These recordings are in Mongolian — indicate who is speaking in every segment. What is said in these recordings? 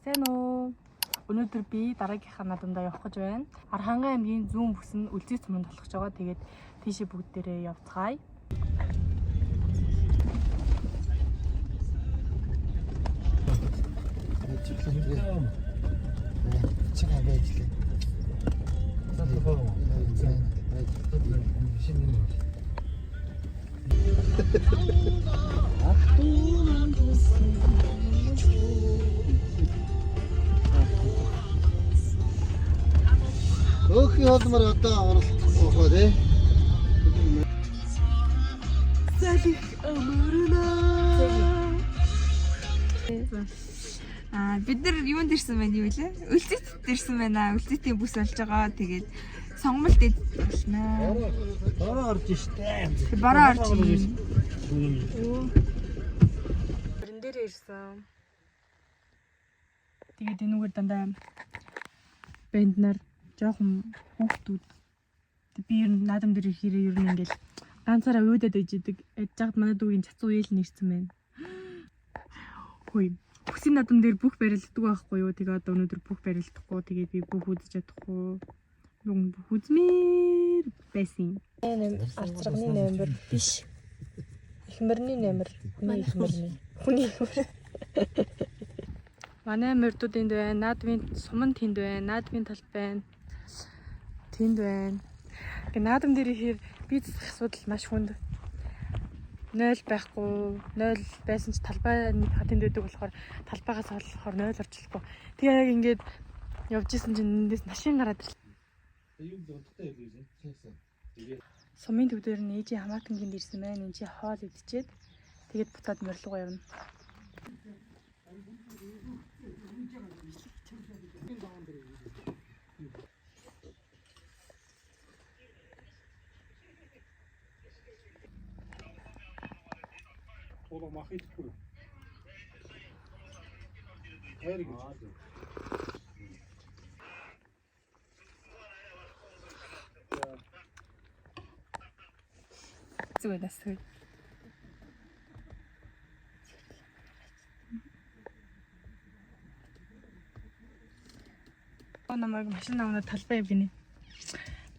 Speaker 1: Сайн уу? Өнөөдөр би дараагийнхаа наадамдаа явах гэж байна. Архангай аймгийн зүүн бүс нь Үлзий суманд болох гэж байгаа. Тэгээд тийшээ бүгдээрээ явцгаая.
Speaker 2: Өөхий холмор одоо оролцох уу тий?
Speaker 3: Аа, бид нар юунд ирсэн байна юу лээ? Үлзийт ирсэн байна. Үлзийтийн бүс болж байгаа. Тэгээд сонгомол дэд болно.
Speaker 2: Бороо орж штэ.
Speaker 3: Бороо орж ирнэ.
Speaker 1: Өрн дээр ирсэн. Тэгээд энүүгээр дандаа бэнд нар жоохон хүүхдүүд би ер нь наадам дээр ирэхээр ер нь ингээл ганцаараа уйдаад байж идэг. Ядж хад манай дүүгийн цацуу ил нэрсэн байна. Хөөе. Бүсийн наадам дээр бүх барилддаг байхгүй юу? Тэгээ одоо өнөөдөр бүх барилдахгүй. Тэгээд би бүх үзэж чадахгүй. Нүгэн бүх үзмээр байсан. Арцрагны номер биш. Эхмэрний номер. Хүний эхмэрний. Хүний эхмэр. Манай мордууд энд байна. Наадмын суман тэнд байна. Наадмын тал байна. Тэнд байна. Ингээ наадам дээр ихээр би засах асуудал маш хүнд. 0 байхгүй. 0 байсан ч талбай нэг хатанд байдаг болохоор талбайгаас болохоор 0 орчлохгүй. Тэгээ яг ингээд явж исэн чинь эндээс машин гараад ирлээ. Сумын төв дээр нь ээжийн хамаатангийн ирсэн байна. Энд чи хоол идчихэд тэгээд буцаад морилгоо явна.
Speaker 4: Туулга мах идэхгүй. Хайр гэж.
Speaker 3: Зүгээр бас зүгээр.
Speaker 1: Оо намайг машин авна талбай яв гинэ.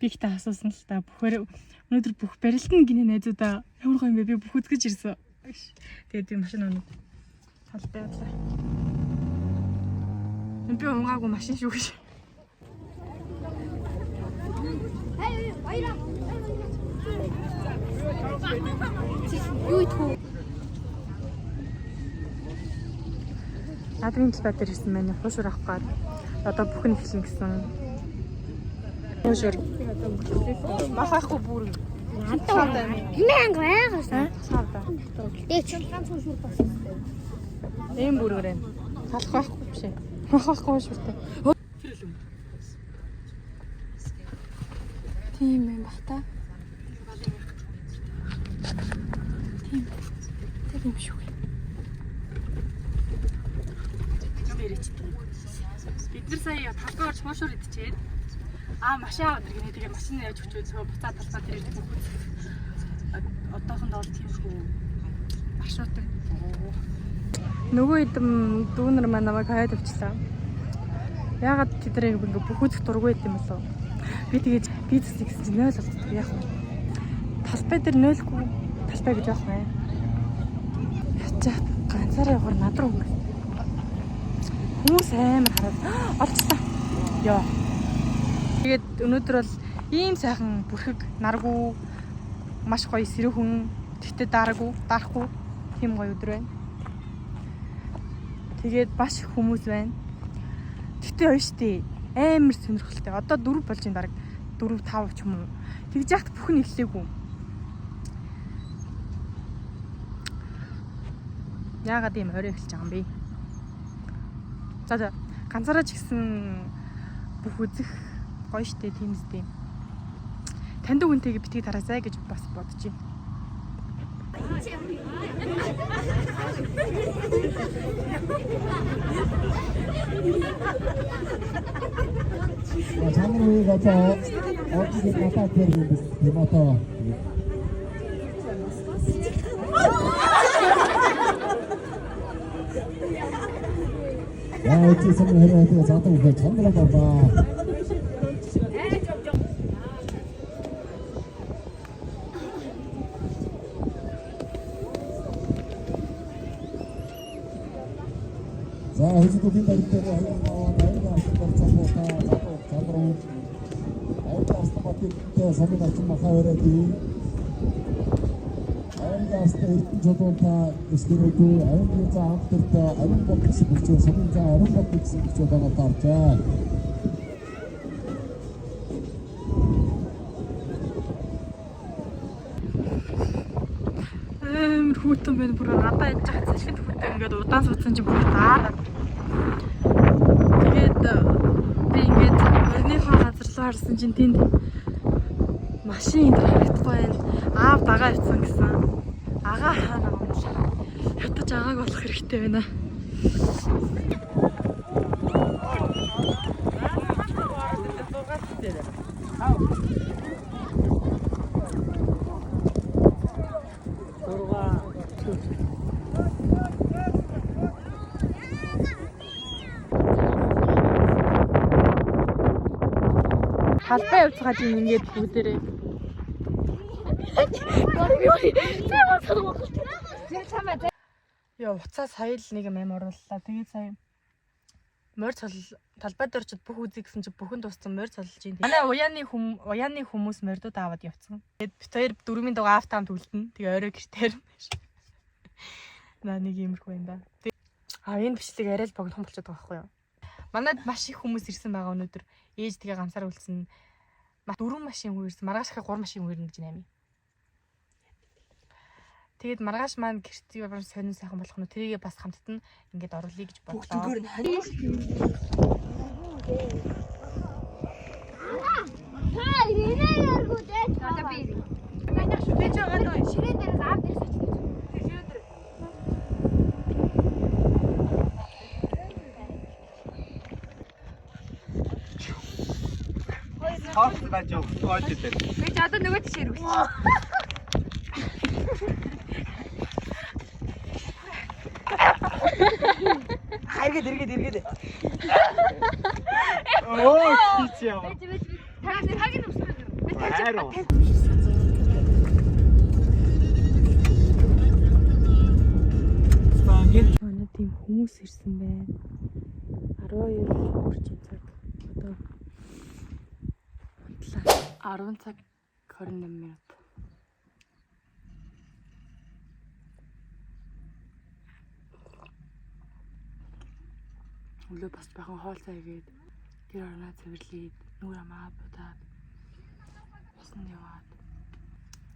Speaker 1: Би ихтэй асуусан л та бүхээр өнөөдөр бүх барилтна гинэ найзуудаа. Ямар гоё юм бэ? Би бүх үзгэж ирсэн. Тэгээд би машин авна талбай явлаа. Би унгаагүй машин шүү гэж.
Speaker 3: Юу идэх вэ?
Speaker 1: Наадмын талбай дээр ирсэн маань хуушур авах гад одоо бүх нь эхлэн гэсэн. Хуушур. Мах байхгүй бүр.
Speaker 5: Мянга байгаас.
Speaker 1: Цаавда.
Speaker 5: Тэгээ чи ганцхан шүр бас.
Speaker 1: Ийм бүргэр байна. Салах байхгүй биш ээ. Мах байхгүй хуушуртай.
Speaker 3: Тийм юм бах та. Тийм. Тэр юм шүү.
Speaker 1: Бид нар сая талбай орж хуушур идчихэд аа машин аваад иргэнэ тэгээ машин явж өчөө цоо буцаад талбай дээр ирж бүх үзэх. Одоохондоо бол тиймэрхүү маршруттай. Нөгөө хэдэн дүүнер маань намайг хаяад авчлаа. Яагаад тэд нар ингэ бүх үзэх дургүй байт юм болов? Би тэгээд бизнес гэсэн чинь 0 болчихдог яах вэ? Талбай дээр 0-гүй талбай гэж яах вэ? Ячаа ганцаараа явахаар над руу хөнгө. Хүмүүс амар хараад олчлаа. Йоо. Тэгээд өнөөдөр бол ийм сайхан бүрхэг наргүй маш гоё сэрүүхэн тэгтээ дараагүй дарахгүй тийм гоё өдөр байна. Тэгээд маш их хүмүүс байна. Тэгтээ хоёр штэ амар сонирхолтой. Одоо 4 болж ин дараг 4 5 ч юм уу. Тэгж яхад бүх нь эхлэегүй. Яагаад ийм орой эхэлж байгаа юм бэ? За за ганцаараа ч гэсэн бүх үзэх гоё штэ тийм үстэй. Таньдаг хүнтэйгээ битгий тараасай гэж бас бодож байна.
Speaker 2: Чанар үеийг одоо орж ирэх надад тэр юм биш юм одоо. За үлзий сумын 22 залуу хөө чандраа баа. За хөзөдийн баригдаа хоёр аваад аян авсан залуу залуу чандраа. Аян авсан батыг сумын орчин махаа өрөөд. Аян авсан эрдэнэ чулуунтай эсгэрээгүй аян заа амтэртэй ариун бод гэсэн бэлчээр сумын заа ариун бод гэсэн бэлчээр байгаа таарчаа.
Speaker 1: Амар хүүтэн байна. Бүр гадаа яж хат салхинд хүүтэн ингээд удаан суудсан чинь бүр даарад. Тэгээд би ингээд мориныхоо газар руу харсан чинь тэнд машин энэ харагдахгүй байна. Аав дагаа явцсан гэсэн. Агаа хаана байгаа юм бэ? Ятаж агааг олох хэрэгтэй байна. Талбай явцгаа чинь ингээд бүгдээрээ Яа, уцаа сая л нэг юм аим орууллаа. Тэгээд сая морь цол талбай дээр очид бүх үзье гэсэн чинь бүхэн дууссан морь цолж ин. Манай уяаны хүмүүс мордууд аваад явцсан. Тэгээд бит хоёр дөрмийн дугаа автам түлдэн. Тэгээ орой гэртээр. Наа нэг иймэрхүү юм да. А энэ бичлэг арай л богинохон болчиход байгаа байхгүй юу? Манад маш их хүмүүс ирсэн байгаа өнөөдөр. Ээж тэгээ ганцаар үлдсэн. Дөрвөн машин хүн ирсэн. Маргааш хаа гурван машин хүн ирнэ гэж наймыг. Тэгээд маргааш маань гэрт ямар сонин сайхан болох нь тэрийгээ бас хамтд нь ингээд оруулъя гэж бодлоо.
Speaker 3: Бүгднгээр нь хонь.
Speaker 5: Та ирэнэ яргүү дээ.
Speaker 3: Одоо би
Speaker 1: Шүтэж байгаа нь
Speaker 5: Ширээн дээрээс аав дээрээс очиж.
Speaker 4: Тоос байж байгаа ойлгож байна.
Speaker 3: Би ч одоо нөгөө тийш эргүүлчих.
Speaker 4: Эргээд эргээд эргээд. Оо тийч яа.
Speaker 3: Та нэг хагийн өмсөх. Би
Speaker 4: Хайруу.
Speaker 1: Манай тийм хүмүүс ирсэн байна. 12 орчим цаг. Одоо унтлаа. 10 цаг 28 минут. Өглөө бас бахан хоол цай игээд гэр орноо цэвэрлээд нүур амаа будаад усанд яваад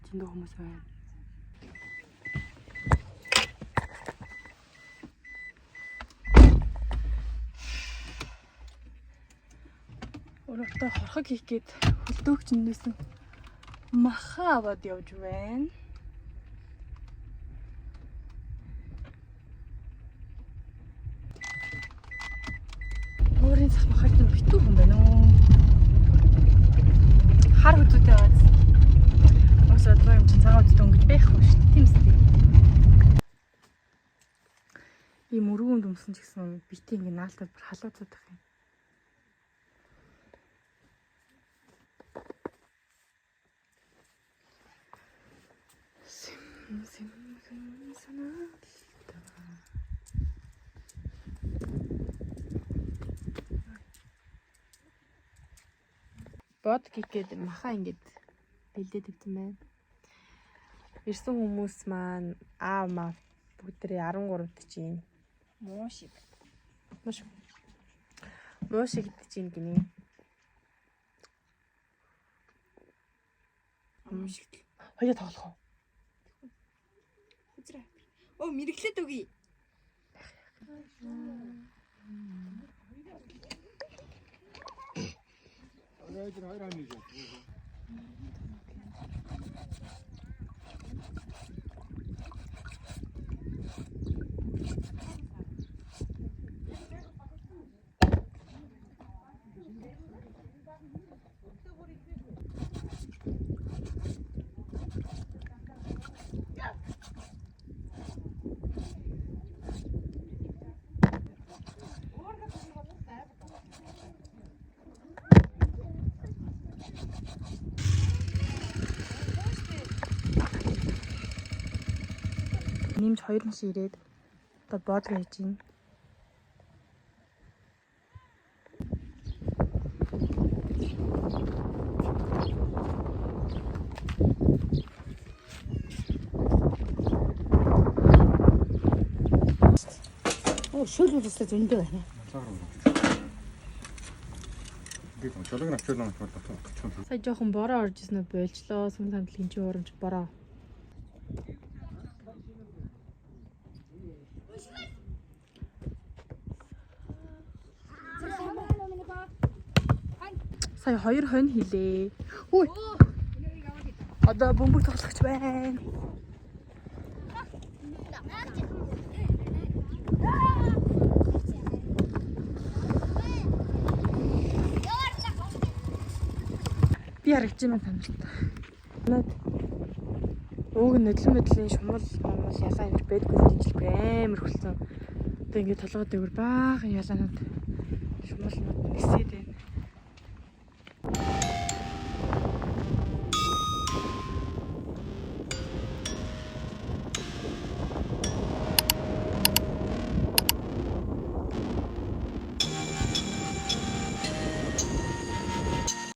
Speaker 1: зөндөө хүмүүс байна. Өрөвдөө хорхог хийх гээд хөлдөөгчнөөс нь маха аваад явж байна. Өөрийн зах махаар нь битүү хүн байна уу? Хар хөдөөтэй байгааз. Ус бодлого юм чинь цагаан хөдөөтэй өнгөж байхгүй шүү дээ. Тийм үстэй. Ийм өргөн өмсөн ч гэсэн битээ ингэ наалтад бүр халууцаад байх юм. Сэм сэм санаалтай. Бод гигээд маха ингээд бэлдээд тавьсан байна. Ирсэн хүмүүс маань аав маа бүгдээрээ 13 дэж байна.
Speaker 3: Муу шиг.
Speaker 1: Муу шиг. Муу шиг идэж байна гинэ.
Speaker 3: Муу шиг.
Speaker 1: Хоёул тоглох уу?
Speaker 3: Үзрээ. Оо мэрэгλээд өгье.
Speaker 1: нэмж 2 машин ирээд одоо боодго хийж байна.
Speaker 6: Шөл үлсээ зөндөө байна.
Speaker 7: Чулууг нь авчвал нэг бол
Speaker 1: Сая жоохон бороо орж ирсэн үү болжлоо. Сүм самдлын чи урамч бороо. Сая хоёр хонь хилээ. Үгүй. Одоо бөмбөг тоглогч байна. Би харагдж байна танарт. Над ууг нь нодлон мөдлийн шумал момол ялаа энэ байдгүй дижил амар хөлсөн. Одоо ингээд толгой дээгүүр баахан ялаанууд шумал мод нисээд байна.